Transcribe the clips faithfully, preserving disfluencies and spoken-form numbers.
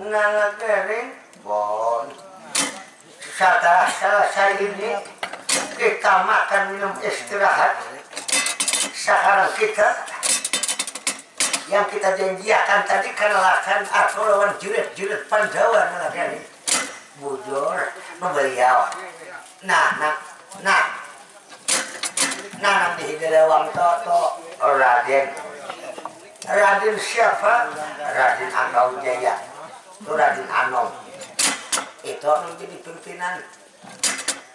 Ngalagaring pon. Setelah selesai ini, kita makan minum istirahat. Sekarang kita yang kita janjiakan tadi kenalakan aku lawan jurit-jurit Pandawa ngalagaring. Bujur, beliau. Nah, nah, nah. Nah, nang di higa lawang to, to Raden. Raden siapa? Raden Angkawijaya. Tu Raden Anom. Itu nang jadi pimpinan.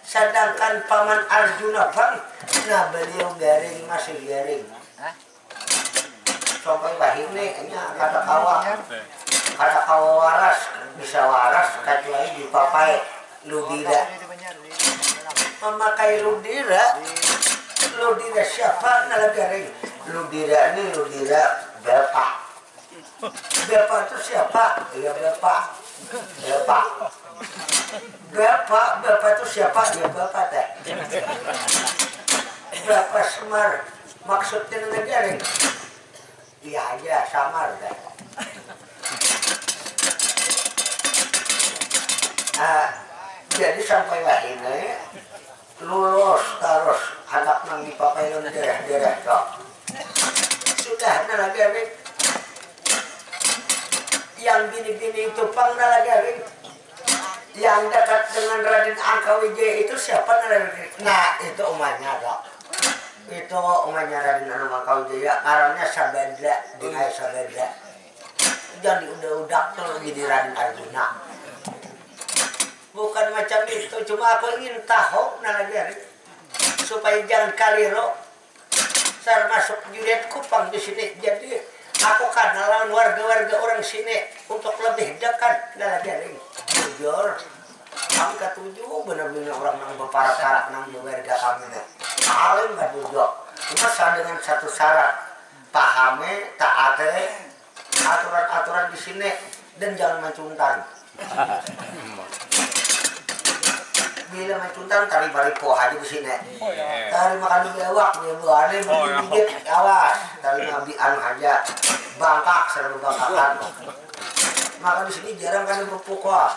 Sedangkan Paman Arjuna pang, nah, beliau garing, masih garing. Sampai wahini nya kada kawa, kada kawa waras, bisa waras kacuali dipapai ludira. Mamakai ludira, ludira siapa ngalagaring? Ludira ni ludira bapa. Bapa tu siapa? Iya bapa. Bapa. Bapa, bapa tu siapa? Iya bapa teh. Bapa Semar. Maksudnya ngalagaring. Iya haja, samar dah. Ah, jadi sampai wahini lulus tarus handak nang dipakai lawan daerah-daerah tu. Sudah nalagaring. Yang bini-bini itu pang nalagaring. Yang dekat dengan Raden Angkawijaya itu siapa nalagaring? Nah, itu umanya tu. Itu umanya Raden Anom Angkawijaya, ngarannya Sabada, Dingai Sabada. Jangan diudak-udak tu jadi Raden Arjuna. Bukan macam itu, cuma aku ingin tahu nalagaring supaya jangan kaliru. Termasuk jurit ku pang di sini. Jadi aku kenal lawan warga-warga orang sini untuk lebih dekat nalagaring. Bujur. Kami katuju benar-benar orang nang baparak-parak nang di warga kami nih. Paling katuju. Cuma sa-, dengan satu syarat, pahami, taati aturan-aturan di sini dan jangan mancuntan. Bila mancuntan, tari baripuh aja di sini. Tari makan di bewak, dia buahnya bigit, awas. Tari mabian aja, bangkak, selalu bangkakan. Maka di sini jarang kada berpukul.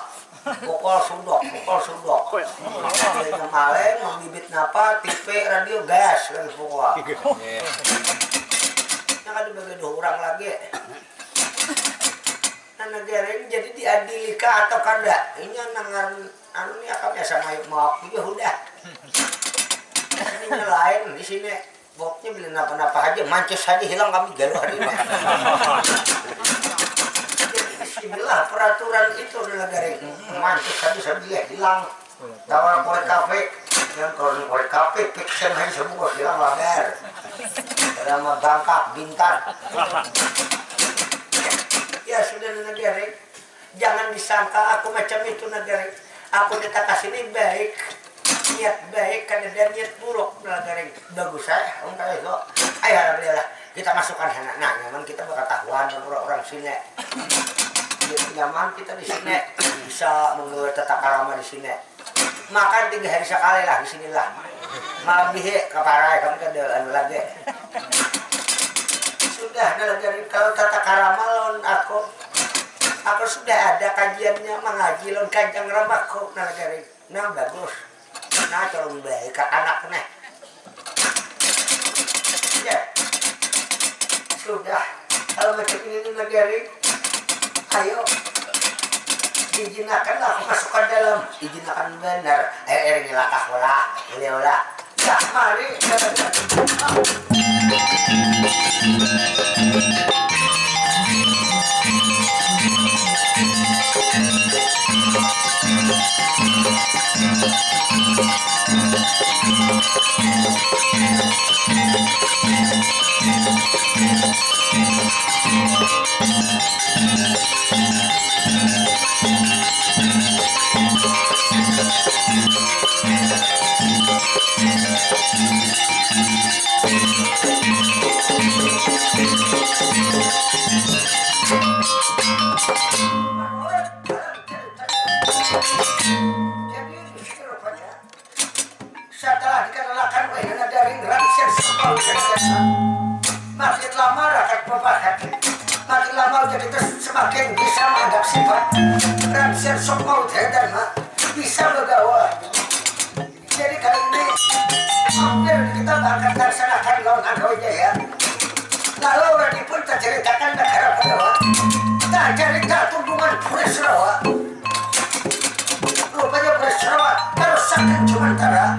Pukul sudok, pukul sudok. Adanya maleng, membibit napa, T V, radio, gas, lagi pukul. Nah, kada bagaduh orang lagi. Nah, nagara ini jadi diadili kah atau kada? Inya nangan anu ni, apa biasa mayuk mawak juga hudah. Ini lain di sini. Pokoknya bila napa-napa haja, mancus haja hilang, kami galuh di rumah. Jadi, inilah peraturan itu di negara ini. Mancus haja sambil hilang. Tawar korek kafe, yang korek, korek kafe, piksen haja sabungkus hilang labar. Lama bangkak, bintar. Ya sudah, negara. Jangan disangka aku macam itu, Nagaring. Aku datang ka sini baik, niat baik, kadada niat buruk, Nagaring. Bagus ai, ungkaya itu. Ayo, alhamdulillah, kita masukkan sana. Nah, nyaman kita bakatahuan lawan urang-urang sini. Jadi nyaman kita di sini, bisa menggawa tata krama di sini. Makan tiga hari sekali lah di sini lah. Melebihi kaparai, kami kada anu lagi. Sudah, Nalagaring, kalau tata karama lawan aku, aku sudah ada kajiannya, mangaji lawan kajang ramaku, Nalagaring. Nah, bagus. Nah, tolong baik ka anak nih. Ya. Sudah. Kalau macam ini, Nalagaring, ayo, izinakanlah aku masuk ke dalam. Izinakan benar. Ayo, iringi langkahku lah. Beliau lah. Dah, mari. Setelah dikenalakan oleh Nana Daring, Ramses, makin lama rakat bepakat, makin lama ujar itu semakin bisa menghadap sifat. Ramses sok mau Dharma, bisa begawa. Jadi kali ini hampir kita bakal laksanakan lawan Angka Wijaya. Lalu lagi pun terceritakan negara Pandawa, tercerita tunjungan Puri Surawa. Rupanya Puri Surawa terus sakit Jumantara.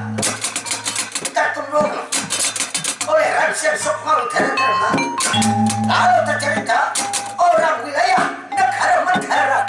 Tertundung oleh Ramses Sukma Udara Dharma. Lalu tercerita orang wilayah negara Mandara.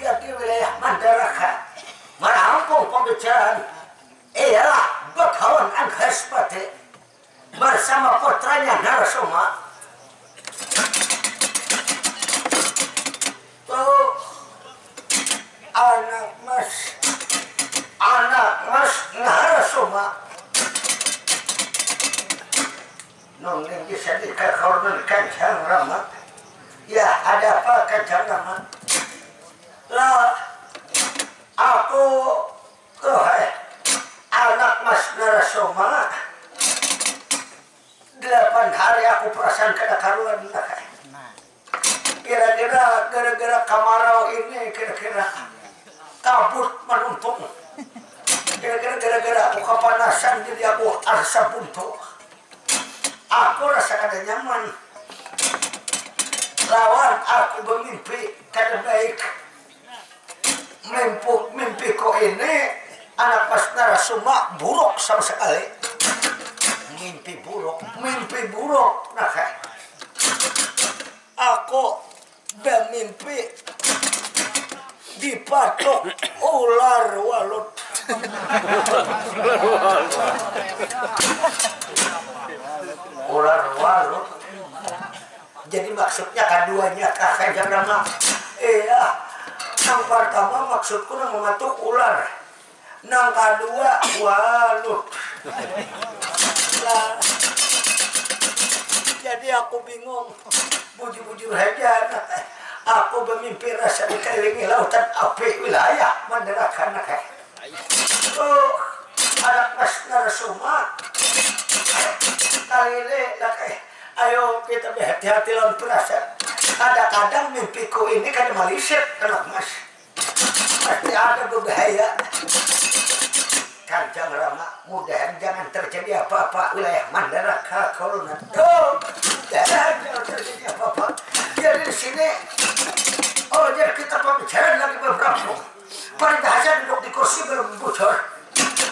Jadi wilayah Mandaraga merampung pembicaraan ialah Bagawan Anggaspati bersama putranya Narasoma. Tuh, anak mas, anak mas Narasoma. Nang nih bisa dikakawanan Kajang Rama. Ya, ada apa Kajang Rama? Lah, aku tuh, eh, anak mas Narasoma. Delapan hari aku perasaan kada karuan. Kira-kira gara-gara kamarau ini, kira-kira kabut manuntung. Kira-kira gara-gara aku kapanasan, jadi aku asa buntu. Aku rasa kada nyaman. Lawan aku bamimpi kada baik. Mimpu, mimpiku ini anak mas Narasoma buruk sama sekali. Mimpi buruk, mimpi buruk. Nah, aku bamimpi dipatuk ular walut. Ular walu. Jadi maksudnya kaduanya kah, Kanjeng Rama? Iya. Nang pertama maksudku nang mematuk ular. Nang kadua, waluh. Lah. Jadi aku bingung. Bujur-bujur haja, nah. Aku bamimpi rasa dikelilingi lautan api wilayah Mandarakan, nah. Tuh, anak mas Narasoma. Kalili, nah, eh. Ayo kita berhati-hati lawan perasaan. Kadang-kadang mimpiku ini kada malisit, anak mas. Pasti ada berbahaya. Kanjeng Rama, mudahan jangan terjadi apa-apa wilayah Mandara Kakoluna. Tuh, mudahan jangan terjadi apa-apa. Jadi di sini, oh, jadi kita pembicaraan lagi beberapa. Paribahasa duduk di kursi belum bocor.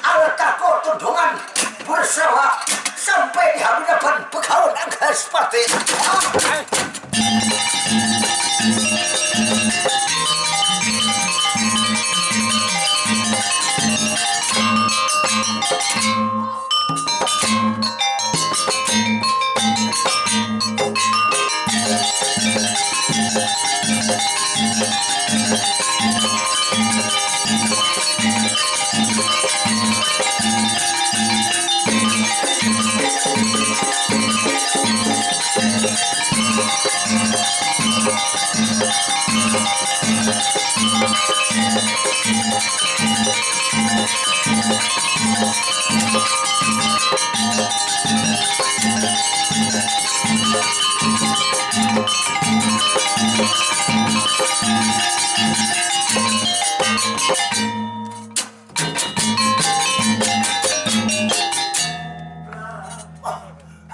Alat tako tuntungan bersawa sampai di hadapan Begawan Anggaspati.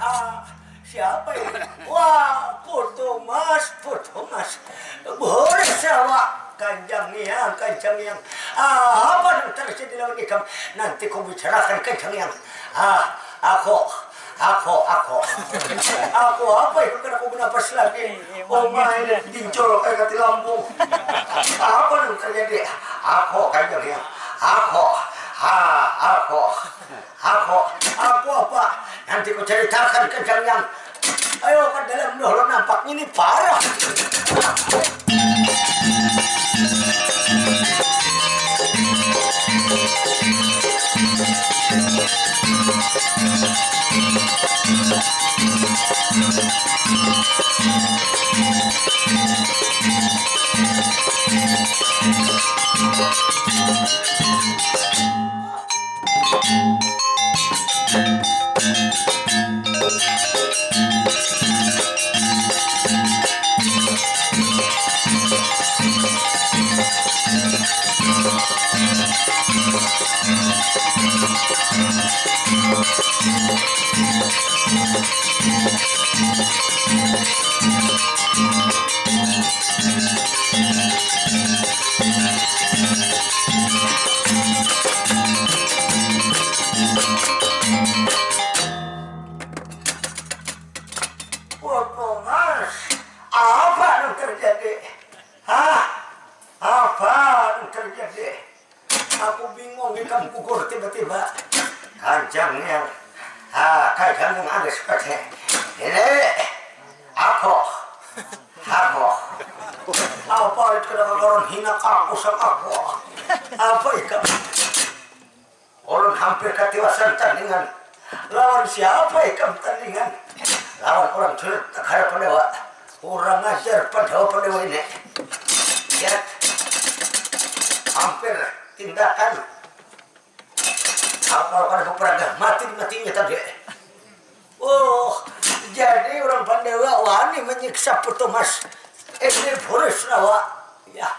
Ah, siapa ini? Wah, Putu Mas, Putu Mas. Boleh sawa, Kanjang Yang, Kanjang Yang. Ah, apa yang terjadi lawan ikam? Nanti ku bicarakan, Kanjang Yang. Ah, aku, aku, aku. Aku apa itu kena ku bernapas lagi? Oh my, dijol kayak kati lambung. Apa yang terjadi? Aku, Kanjang Yang. Aku, ha, aku. Aku, aku apa? Nanti ku ceritakan, Kanjang Yang. Ayo ke dalam dulu, nampaknya ini parah. Putu Mas, apa yang terjadi? Hah? Apa yang terjadi? Aku bingung, ikam gugur tiba-tiba. Kanjang Yang, ah, Kanjang Yang ada seperti ini. Aku, aku. Apa itu, kada karuan hina aku sama aku? Apa ikam? Ulun hampir katiwasan tandingan. Lawan siapa ikam tandingan? Lawan urang curit Negara Pandawa. Kurang ajar Pandawa-Pandawa ini. Lihat. Hampir tindakan. Aku kalau kada beperagah, mati di matinya tadi. Oh, jadi urang Pandawa wani menyiksa Putu Mas. Ini buris lawa. Ya.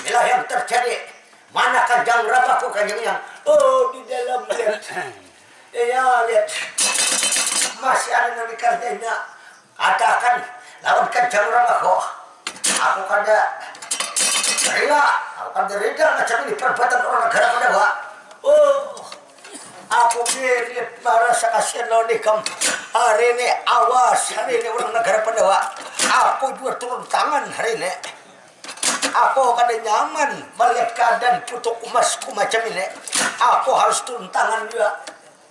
Inilah yang terjadi. Mana Kanjang Ramaku, Kanjang Yang? Oh, di dalam, lihat. Iya, lihat. Masih ada nang dikerjanya. Katakan lawan Kanjang Ramaku. Aku kada rela, aku kada rela macam ini perbuatan orang negara Pandawa. Oh, aku mirip marasa kasihan lawan ikam. Hari ini awas, hari ini orang negara Pandawa. Aku juga turun tangan hari ini. Aku kada nyaman malihat keadaan putuk umasku macam ini. Aku harus turun tangan jua.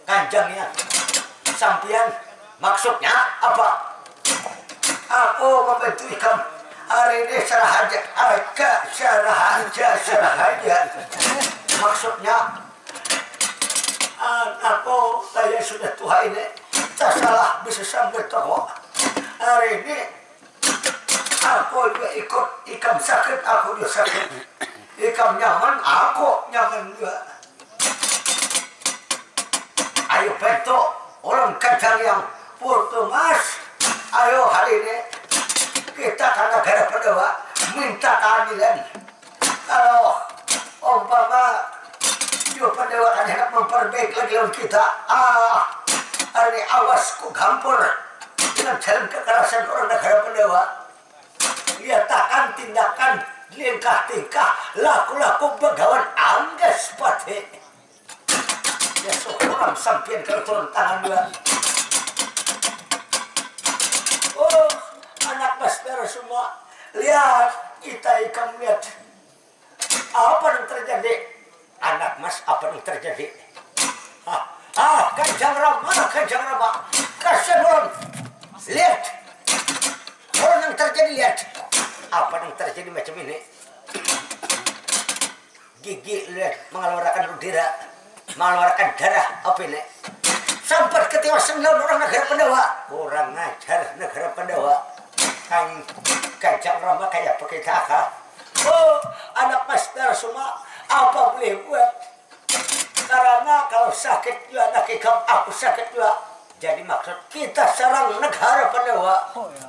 Kanjangnya, sampiyan maksudnya apa? Aku mambantu ikam hari ini sarahaja, aja sarahaja, sarahaja. Maksudnya, anakku kaya sudah tuha ini, tasalah bisa sampai toko. Hari ini aku jua ikut, ikam sakit, aku jua sakit. Ikam nyaman, aku nyaman jua. Ayu bantu ulun Kanjang Yang putu mas. Ayu hari ini kita ka nagara Pandawa minta kaadilan. Kalau umpama jua Pandawa kada handak mamparbaik lagi lawan kita, ah, hari ini awas ku gampur dengan jalan kakarasan urang nagara Pandawa. Lihatakan tindakan, lingkah tingkah, laku-laku bagawan anggas pati. Ya syukuran sampiyan kada turun tangan jua. Oh, anak mas dara semua. Lihat, kita ikam lihat. Apa nang terjadi? Anak mas, apa nang terjadi? Ah, ah, Kanjang Rama, Kanjang Rama. Kasihan ulun. Lihat. Apa nang terjadi, lihat. Apa nang terjadi macam ini? Gigi lihat mengeluarkan ludira, mengeluarkan darah apa ini? Sampai ketiwasan lawan orang negara Pandawa. Kurang ajar negara Pandawa. Kan Kanjang Rama kayak apa kita kah? Oh, anak mas dara semua, apa boleh buat? Karena kalau sakit jua anak ikam, aku sakit jua. Jadi maksud kita sarang negara Pandawa. Oh, ya.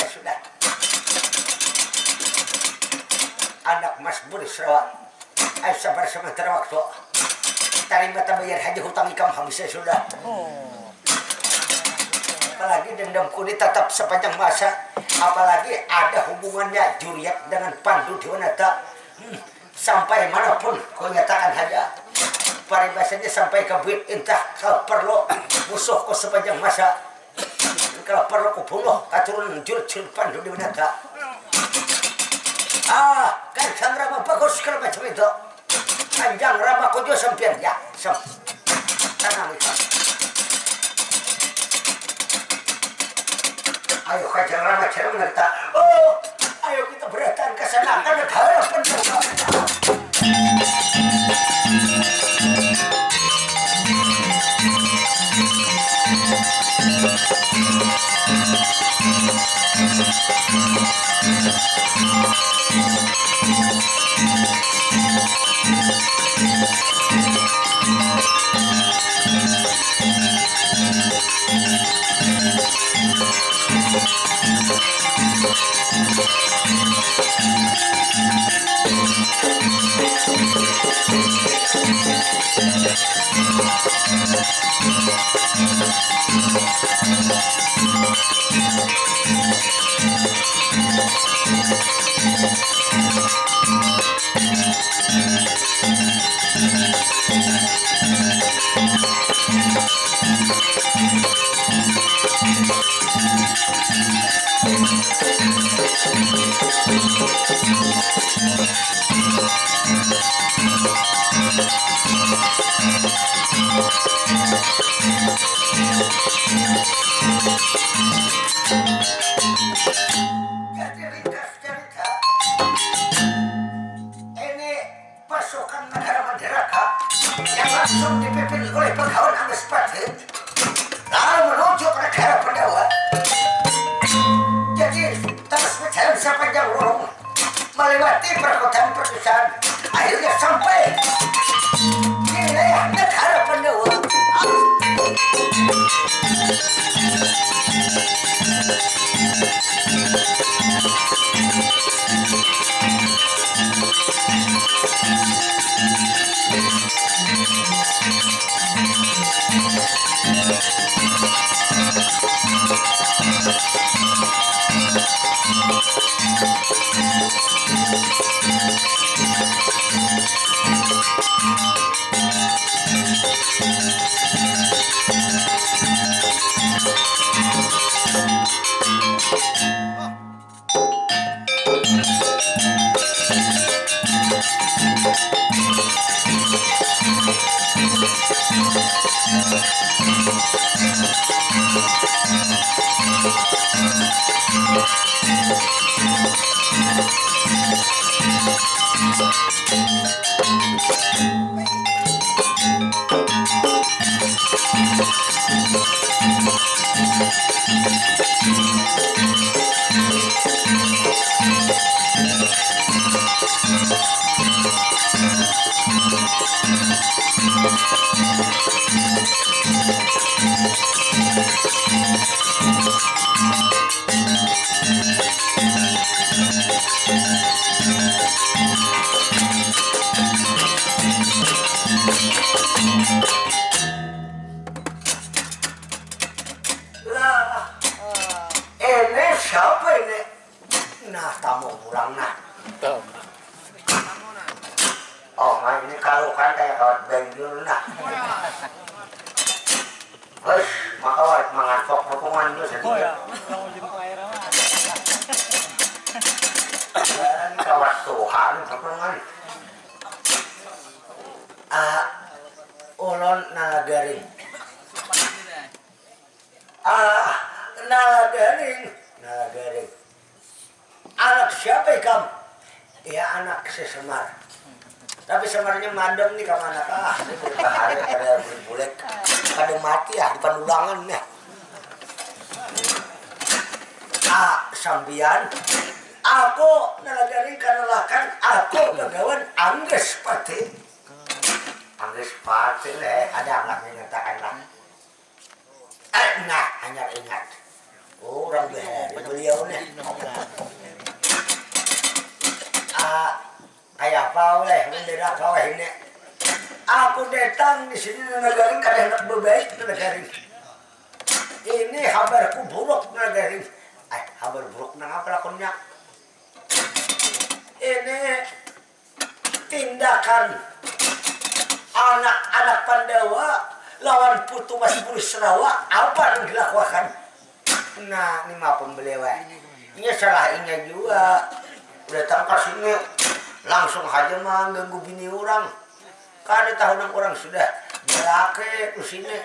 Eh, sudah. Anak mas buri serawa. Ayo sabar sementara waktu. Tarima tabayar haja hutang ikam habis ya sudah. Oh. Apalagi dendamku ini tetap sepanjang masa. Apalagi ada hubungannya Juriat dengan Pandu Dewanata. Hmm. Sampai manapun ku nyatakan haja. Paribasanya sampai ke buit intah kalau perlu musuhku sepanjang masa. Kalau perlu ku bunuh katurunan jurut-jurut Pandu di Winata. Ah, Kanjang Rama bagus kalau macam itu. Kanjang Rama ku jua sampian ya. Sem. Tanang ikam. Ayo Kanjang Rama jangan menderita. Oh, ayo kita berataan ke sana karena dalam penjara. Jadi ringkas cerita, ini pasukan negara Mandaraka yang langsung dipimpin oleh Bagawan Anggaspati lalu menuju ke negara Pandawa. Jadi terus berjalan sepanjang lorong melewati perkotaan-perkotaan, akhirnya sampai di wilayah negara Pandawa. Lah, ini siapa ini? Nah, tamu pulang nah. Oh, ma, ini kalukan kayak kawat banjur nah. Wes, maka warik mangantok potongan tu saja. Dan kawat tuha ni potongan. Ah, ulun nalagaring. Ah, nalagaring, nalagaring. Anak siapa ikam? Ya, anak si Semar. Tapi Semarnya madam ni, kama anak ah, ini bahari kada bulik-bulik. Kada mati ah, di pandulangan nih. Ah, sampian. Aku nalagaring kanalakan, aku bagawan Anggas Pati. Anggas Pati leh, ada anak menyatakan lah. Eh, nah, hanyar ingat. Urang bahari beliau nih. Ah, kaya apa uleh, mun beda kaweh ini. Aku datang di sini nalagaring kada handak babaik nalagaring. Ini habarku buruk nalagaring. Eh, habar buruk nang apa lakonnya? Ini tindakan anak-anak Pandawa lawan Putu Mas Buris Rawa, apa nang dilakuakan? Nah, ni mapun beliau ai. Inya salah inya jua. Datang ka sini, langsung haja mangganggu bini urang. Kada tahu nang urang sudah balaki tu sini.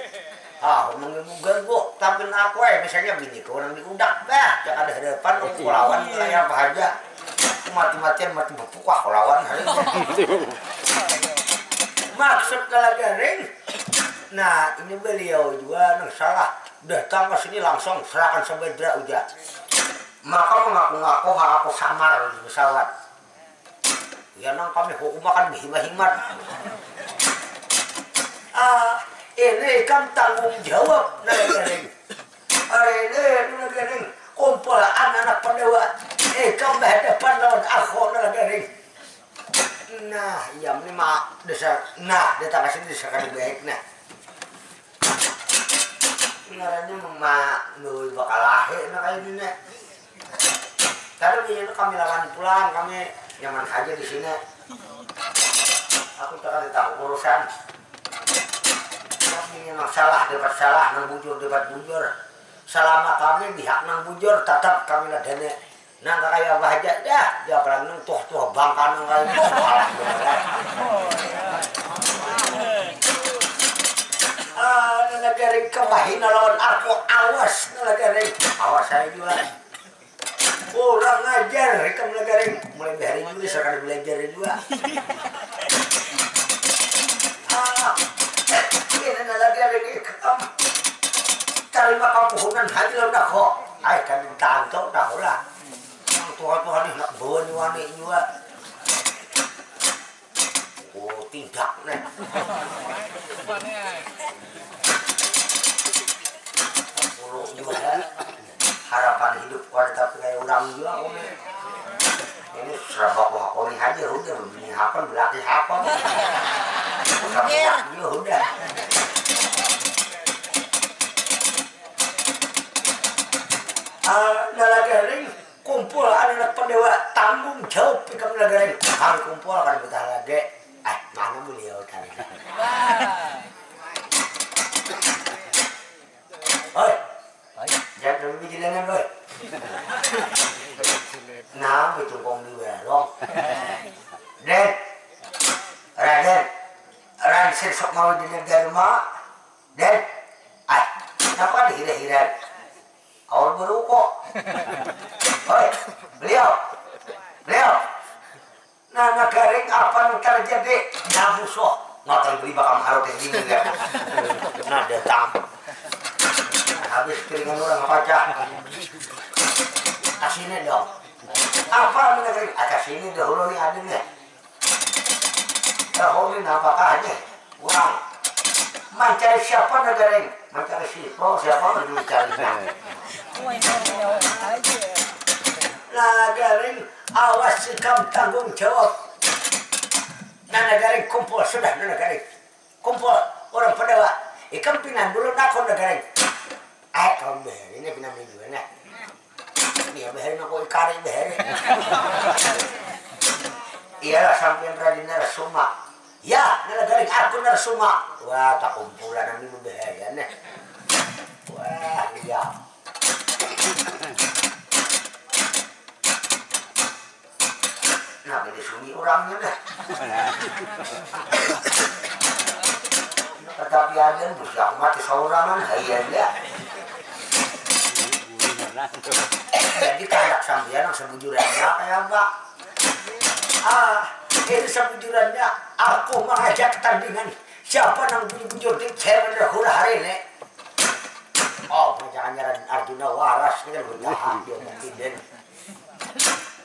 Ah, manggagu-gagu, tapi aku ai misalnya biniku nang diudak bah, kada hadapan aku kulawan kaya apa haja. Aku mati-matian mati bapukah kulawan hari ini. Maksud nalagaring, nah, ini beliau jua nang salah, datang ka sini langsung serahkan sabadra ujar. Maka mangaku-ngaku ha aku samar di pesawat. Ya nang kami hukumakan bahimat-himat. Ah, ini ikam tanggung jawab nalagaring. Hari ini nalagaring kumpulan anak Pandawa. Ikam bahadapan lawan aku nalagaring. Nah, iya ini ma dasar nah datang ka sini dasar kada baik nah. Ngarannya mama nui bakalahi nah kaya ini nih. Kada bini itu kami lawan pulang, kami nyaman haja di sini. Aku tak ada tahu urusan. Ini memang salah dapat salah, nang bujur dapat bujur. Selama kami bihak nang bujur, tetap kami ladani. Nang kakaya apa haja dah, ya apalagi nang tuah-tuah bangka nang kaya itu salah benar. Ah, nalagaring kemahina lawan aku, awas nalagaring, awas saya jua. Kurang ajar ikam nalagaring, mulai bahari jua sudah kada belajar jua. Ah, ini nalagaring ikam tarima kapuhunan haja lawan aku. Ai, kada tantu tahu lah. Nang tuha-tuha nih handak bawani-wani jua. Oh, tidak nih. Sepuluh jua. Harapan hidup kada tapi kaya urang jua aku nih. Ini serabak wah aku nih haja udah, bini hapan belaki hapan. Serabak jua udah. Ah, nalagaring. Kumpul anak-anak Pandawa, tanggung jawab ikam nalagaring. Kami kumpul kada betah lagi. Eh, mana beliau tadi? Oi, jangan dulu bijilangan, oi. Nah, bacungkung di warung. Den, Raden, Raden, sok mau di Dharma. Den, ah, Napa dihira-hira? Awal baru kok. Hoi, beliau. Beliau. Nah, nagaring apa nang terjadi? Nah, musuh. Ngotor beli bakal harut yang dingin ya. Nah, datang. Habis piringan orang apa aja? Kasih ini dong. Apa nagaring? Atas ini dahulu nih adanya. Dahulu nih apakah ini? Kurang. Mancari siapa nagaring? Mancari si Ipong, siapa lagi mencarinya? Nagaring, awas ikam tanggung jawab. Nah, nagaring kumpul sudah, nah, nagaring. Kumpul, orang Padawa. Ikam pinan dulu nakon nagaring. Ai, kawan bahari ini pinan minggu nah. Iya, bahari aku ikari bahari. Iyalah sampian Raden Narasoma. Ya, nala garing aku Narasoma. Wah, takumpulan nami bahari nah. Wah, iya. Nah, bini sunyi urangnya dah. Tetapi ada yang bisa aku mati saurangan, hayanya. Jadi kandak sampean yang sebujurannya kayak apa? Ah, ini sebujurannya aku mengajak tandingan. Siapa yang bujur-bujur di saya bener hura hari ini? Oh, jangan nyaran Arjuna Waras ini kan berusaha dia mungkin.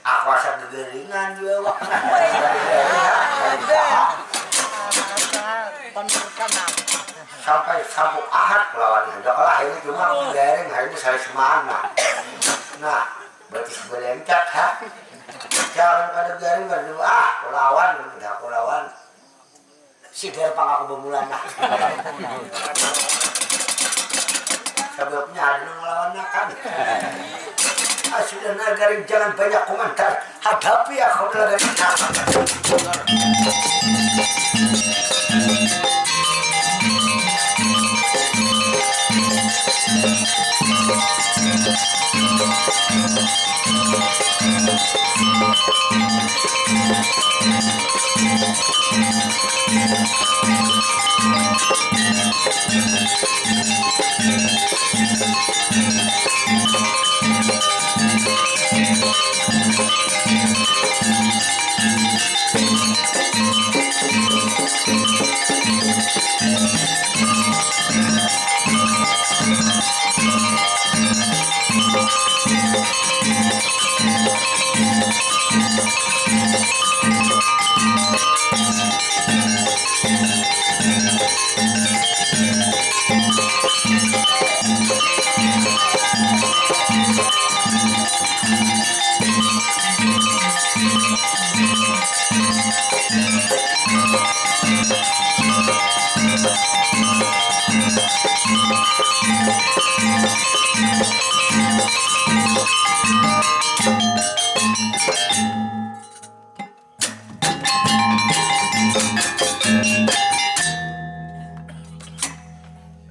Aku asa gegaringan jua wak. Sampai sabuk ahad lawan ini. Udah kalah ini cuma garing hari ini saya semana. Nah, berarti sebelencak ha. Jangan pada garing kan dulu ah, kulawan udah kulawan. Sidar pang aku bamulana. Sababnya ada nang ngalawan akan. Ah, sudah nagaring jangan banyak komentar. Hadapi aku nagaring.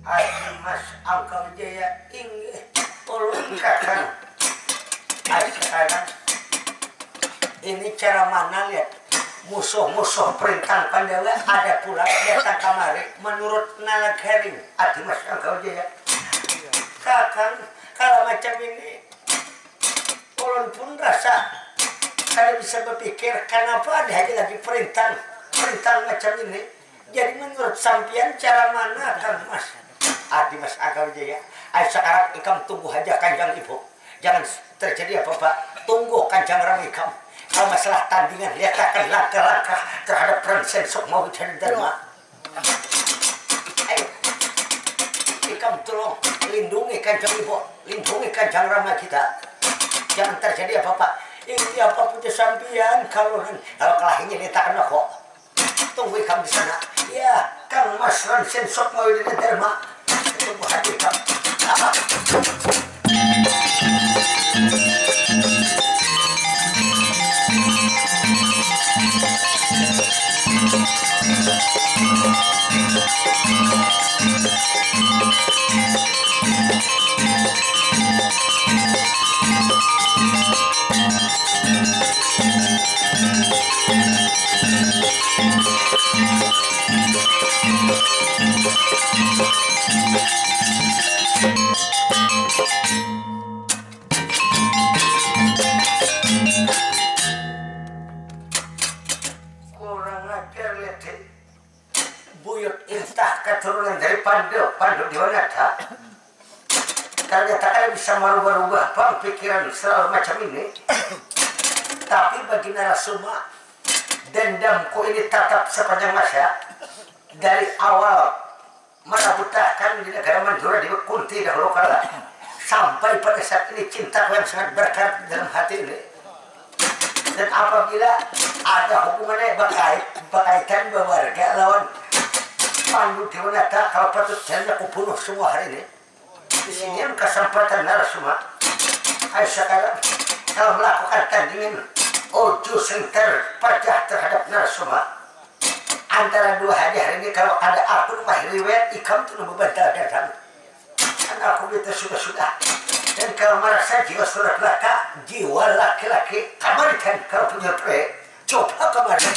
Hai, Mas Angka Wijaya, inggih, ulun kakang. Hai, sekarang ini cara mana lihat musuh-musuh perintang Pandawa ada pula datang kamari menurut nalagaring ati Mas Angka Wijaya. Kakang, kalau macam ini, ulun pun rasa kada bisa berpikir, kenapa ada aja lagi perintang, perintang macam ini. Jadi menurut sampian cara mana, Kang Mas? Adi Mas Akal Jaya, ai sekarang ikam tunggu aja kanjang ibu. Jangan terjadi apa-apa. Tunggu kanjang rama ikam. Kalau masalah tandingan, lihat akan langkah-langkah terhadap Prinsen Sukmawi dan Dharma. Ayo, ikam tolong lindungi kanjang ibu, lindungi kanjang rama kita. Jangan terjadi apa-apa. Ini apa punya sampian kalau kalau kalah ini letakkan aku. Tunggu ikam di sana. Ya, Kang Mas Ransen sok mau ini derma. Tunggu hati ikam. Apa? Pandu, Pandu Dewanata, ternyata kada bisa marubah-rubah pang pikiran selalu macam ini. Tapi bagi Narasuma, dendamku ini tatap sapanjang masa. Dari awal marabutakan di negara Mandura di Kunti dahulu kala, sampai pada saat ini cintaku yang sangat berkarat dalam hati ini. Dan apabila ada hubungannya bakait, bakaitan bawarga lawan Pandu Dewanata, kalau patut saja aku bunuh semua hari ini. Di sini kesempatan Narasuma. Ayo sekarang kalau melakukan tandingan uju sing terpajah terhadap Narasuma. Antara dua hari hari ini kalau ada aku nang mahir riwayat ikam tu nang bebantal datang. Kan aku gitu sudah-sudah. Dan kalau merasa jiwa surat belaka, jiwa laki-laki kamarikan kalau punya pre, coba kamarikan.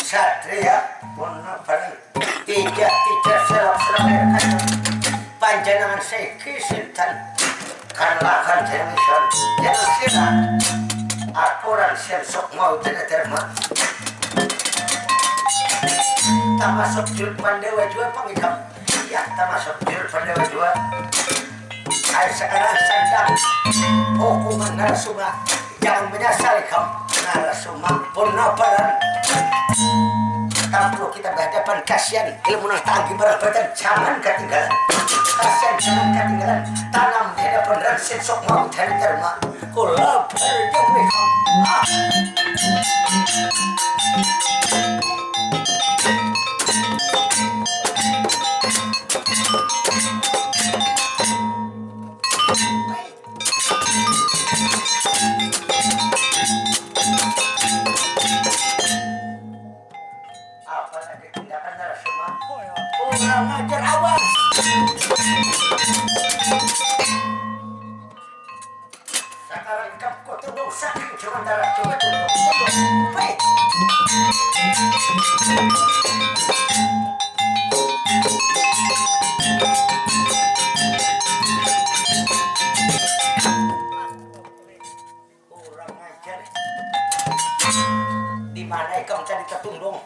Satria pun paling tiga tiga selok selok air kacang. Panjanangan saiki sintan kan lakan jangan isan jangan sila aturan sian sok mau tidak terima. Tamasuk jurpan dewa jua pangikam. Ya tamasuk jurpan dewa jua. Ai sekarang sandang hukuman narasuma. Jangan menyasal ikam. Narasuma pun naparan. Tampuk kita berhadapan, kasihan ilmu nang tanggi barang badan, jangan ketinggalan. Kasihan jangan ketinggalan. Tanam di hadapan rangsin sok mau dari derma. Kula berjong ikam. Ah. Apa lagi tindakan narasuma? Kurang ajar, awas. Sekarang ikam kutu dosa, jangan darah coba tunduk, tunduk. Baik. Kurang ajar. Di mana ikam tadi tatundung?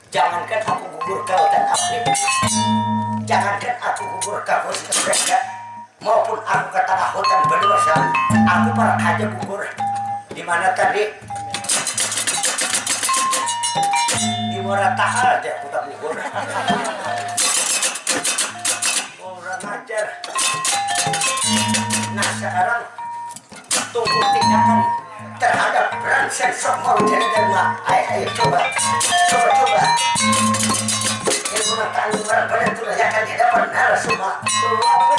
Jangankan aku gugur ka hutan Afrika, jangankan aku gugur ka hutan Afrika, maupun aku ka tangah hutan badewasa, aku parak haja gugur. Di mana tadi? Di Muara Taal aja aku tak gugur. Kurang ajar. Nah, sekarang tunggu tindakan terhadap Bransen sok mau jadi derma. Ayo, ayo, coba. Coba, coba. Ilmu nang tanggung barang badan tu lah yang akan di hadapan narasuma. Coba.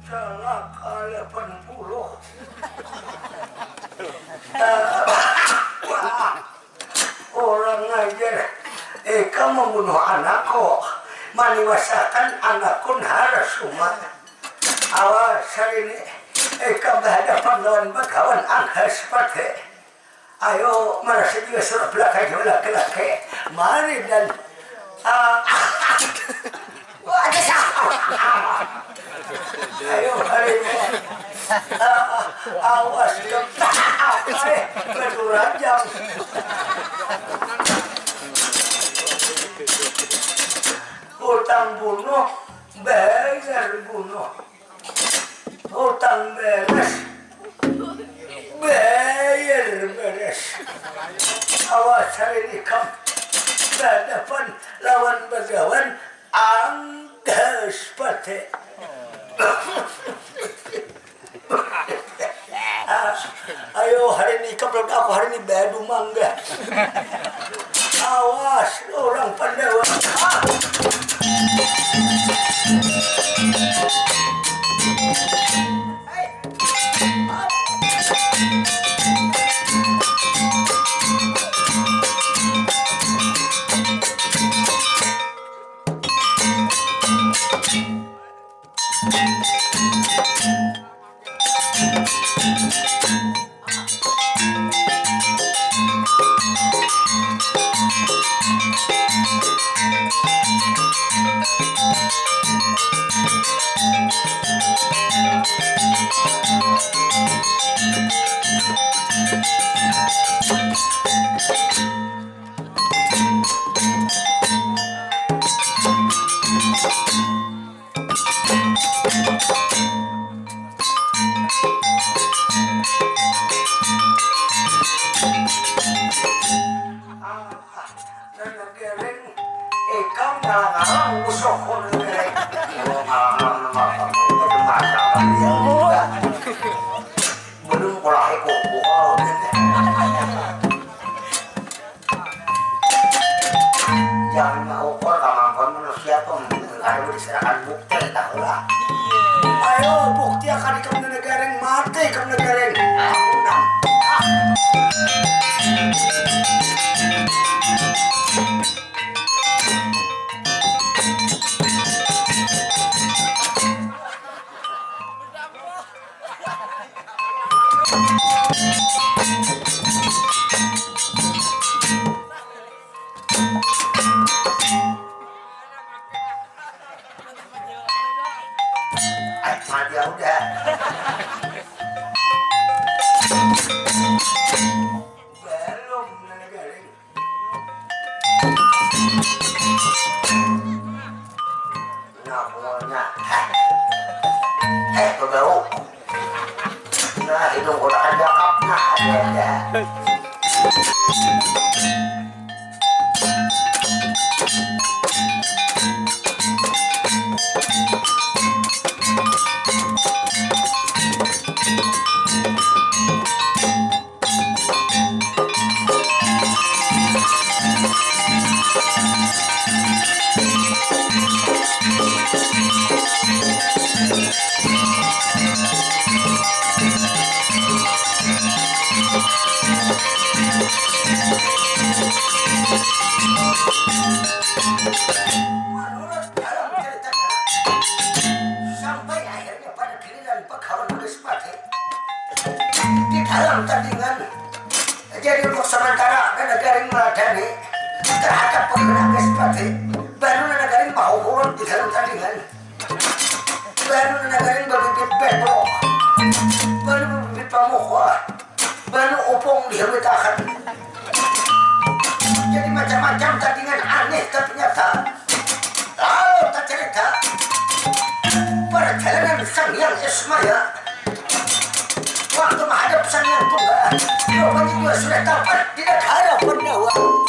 Salah delapan puluh. Wah, kurang ajar. Ikam membunuh anakku, meniwasakan anakku narasuma. Awas hari ini, ikam berhadapan lawan bagawan angkas pate. Ayo, marasa jua surak belaka jua laki-laki. Mari dan, ah, wah, ada siapa? Ayo, hari ini. Ah, awas, gempa apa, eh, batu ranjang. Hutang bunuh, bayar bunuh. Hutang beres, bayar beres. Awas hari ini kam berhadapan lawan bagawan angkas pate. Ah, ayo hari ini kam lawan aku, hari ini badu mangga. Awas orang Pandawa. Ah. Nang gering, ikam ngalang-ngalang musuhku nang gering. Oh, ngalang-ngalang nang apa? Itu macam apa? Belum mulai kuku kalau gitu. Siapa yang ada diserakan bukti tahu lah. Ayo bukti akan ikam nana garing mati ikam nana garing. Ampun, ah. Mati ya udah. Belum nana garing. Nah, pokoknya. Heh. Heh, bebau. Nah, hidung kotakan jakap. Nah, ada ada. Menurut dalam ceritanya, sampai akhirnya pada giliran bagawan Bagaspati di dalam tandingan. Jadi untuk sementara nana garing meladani terhadap bagawan Bagaspati, baru nana garing mahuhurut di dalam tandingan. Baru nana garing babibit bebok, baru babibit pamuka, baru upung dihawitakan. Jadi macam-macam tandingan aneh tapi nyata. Lalu tacarita perjalanan Sang Hyang Ismaya waktu menghadap Sang Hyang Tunggal. Rupanya jua sudah dapat di negara Pandawa. Assalamualaikum.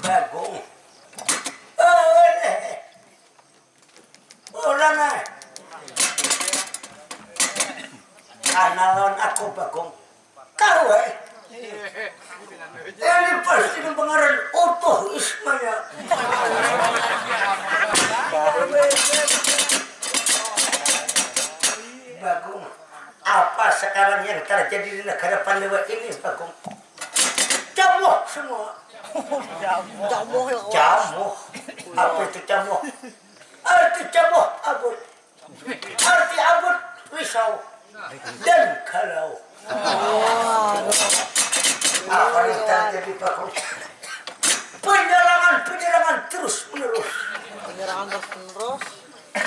Bagong. Urang ai. Kanal lawan aku Bagong. Kalu ai. Ini pasti nang pangaran Utuh Ismaya. Bagong, apa sekarang yang terjadi di negara Pandawa ini, Bagong? Camuh semua. Camuh ya, Kawan. Camuh. Apa itu camuh? Arti camuh abut. Arti abut risau dan galau. Apa yang terjadi, Bagong? Penyerangan, penyerangan terus menerus. Penyerangan terus menerus.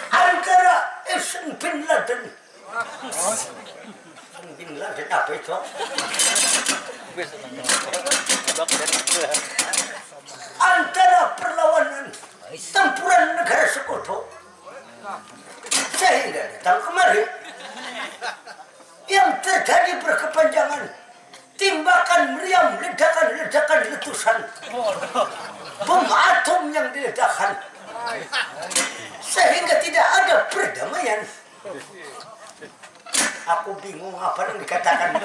Antara Iseng bin Laden. Iseng bin Laden apa itu? Antara perlawanan tempuran negara Sekutu sehingga datang kemari. Yang terjadi berkepanjangan, timbakan meriam, ledakan-ledakan letusan, bom atom yang diledakkan, sehingga tidak ada perdamaian. Aku bingung apa yang dikatakan.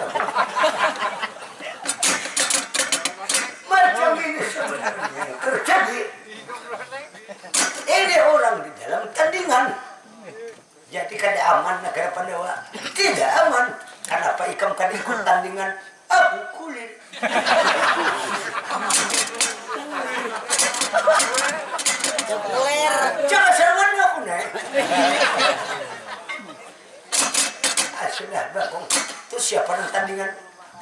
Pandawa, tidak aman. Kanapa ikam kada ikut tandingan? Aku kulir. Kulir. Jangan salaman aku, Nay. Ah, sudah, Bagong. Terus siapa nang tandingan?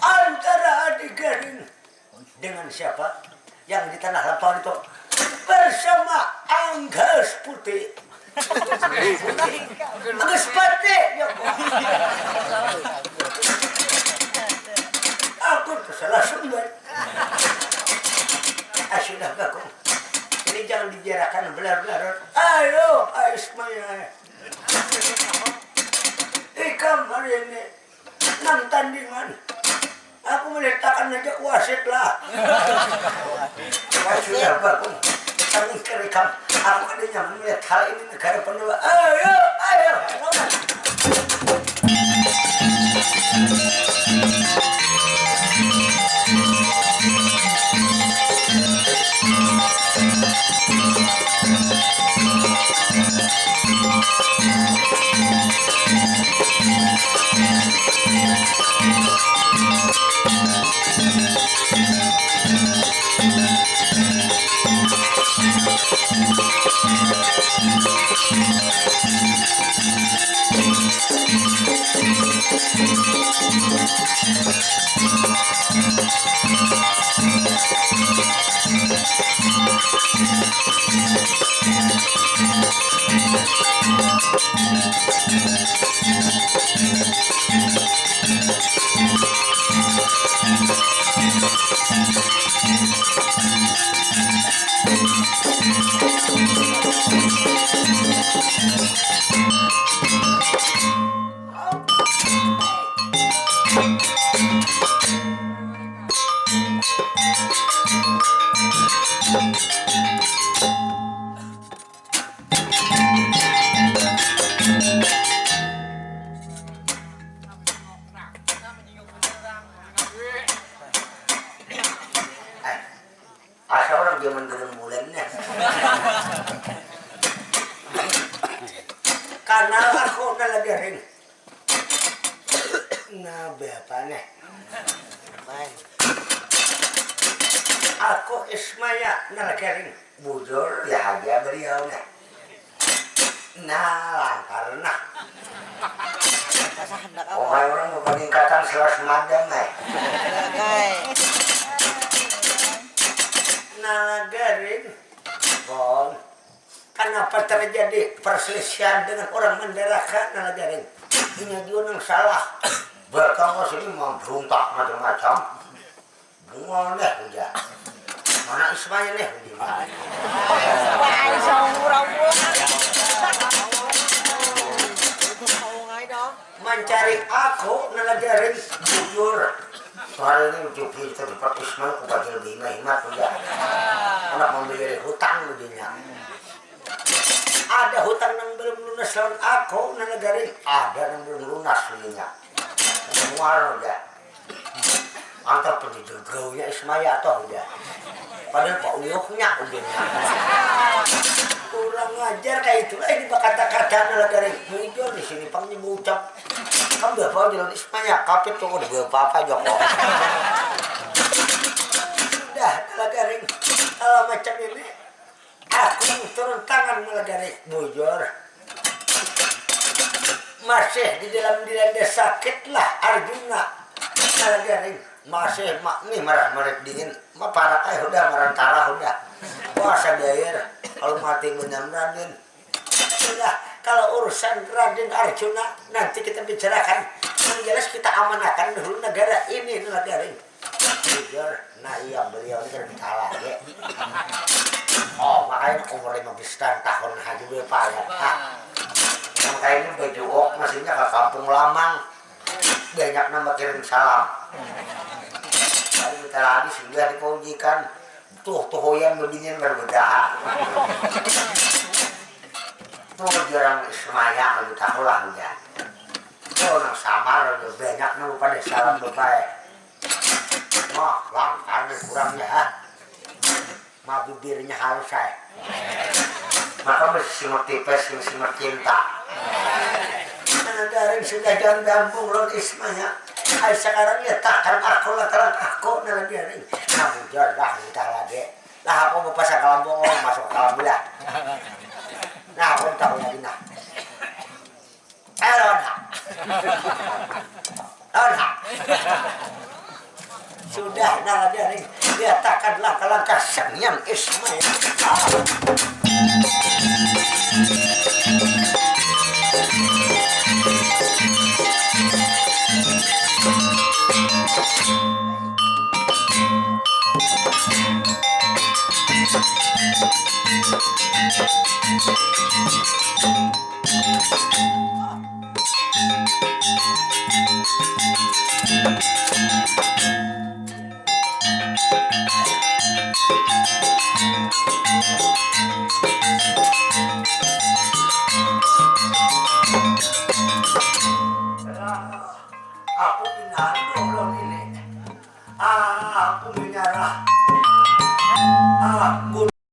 Antara Adi Garing. Dengan siapa? Yang di tanah lapang itu. Bersama Anggas Putih. Anggas Putih, ya. Aku tuh salah sumber. Ah, sudah, Bagong. Ini jangan dibiarkan belar-belar. Ayo, Pak Ismail. Ikam hari ini nang tandingan. Aku melihat akan aja wasit lah. Wasit apa aku? Kami kerikam. Aku kada nyaman melihat hal ini negara Pandawa. Ayo, ayo, lawan. Asa orang zaman gerombolannya. Kanal aku nala garing. Nah, berapa nih? Aku Ismaya nala garing. Bujur ya aja beliau nih. Nah, lantar nah. Pasah hendak apa? Umai orang mau peningkatan selas madam eh. Sebagai Nala garing. Bon. Kanapa tarajadi parsalisihan dangan urang mandaraka nang garing? Inya jua nang salah. Batang ka sini mambruntak macam-macam. Bungul nih ujar. Mana Ismaya nih ujar. Wah, saurang pulang. Mancari aku nang garing bujur. Soalnya ujup kita dapat Ismaya ku bajil bima himat ujar. Anak mambayari hutang ujarnya. Ada hutang nang balum lunas lawan aku nang garing, ada nang balum lunas ujarnya. Mual ujar. Antar penjejegaunya Ismaya toh ujar. Padahal pauyuhnya ujarnya. Kurang ajar kayak itulah ini bakata-kata nang garing. Bujur di sini pang ni baucap. Kan bapak jalan Ismaya kapit tuh udah bapak apa aja kok. Sudah nang garing. Kalau macam ini Aku turun tangan nang garing bujur. Masih di dalam dilanda sakit lah Arjuna nang garing. Masih mak nih marah marit dingin. Maparak ai hudah marantara hudah. Puasa bayar kalau mati benar Raden. Sudah, kalau urusan Raden Arjuna nanti kita bicarakan. Yang jelas kita amanakan dulu negara ini nang garing. Bujur, nah iya beliau ini kada bicara lagi. Oh, makanya umur lima belas tahun aja gue payah. Ah, makanya ini baju ok maksudnya ke kampung lamang. Banyak nama kirim salam. Tapi kita lagi sudah dipaujikan. Tuh, tuh hoyan bebinian kada bedaha. Tuh jarang semaya lebih tahu lah udah. Tuh nang samar udah banyak nang pada salam bebaik. Wah, lantar nih kurangnya ha. Ma bibirnya halus ay. Maka mesti simak tipes, mesti simak cinta. Garing sudah jangan gambung lawan Isma nya. Ai sakarang ya takkan aku lantaran aku nang garing. Kamu jodoh entah lagi. Lah aku mau pasang kalambung orang masuk kalam lah. Nah aku tahu lagi nah. Eh lawan ha. Lawan ha. Sudah nang ada nih. Nyatakan langkah-langkah sang yang Ismail. Aku pinandu ulun ini. Aku menyerah. Aku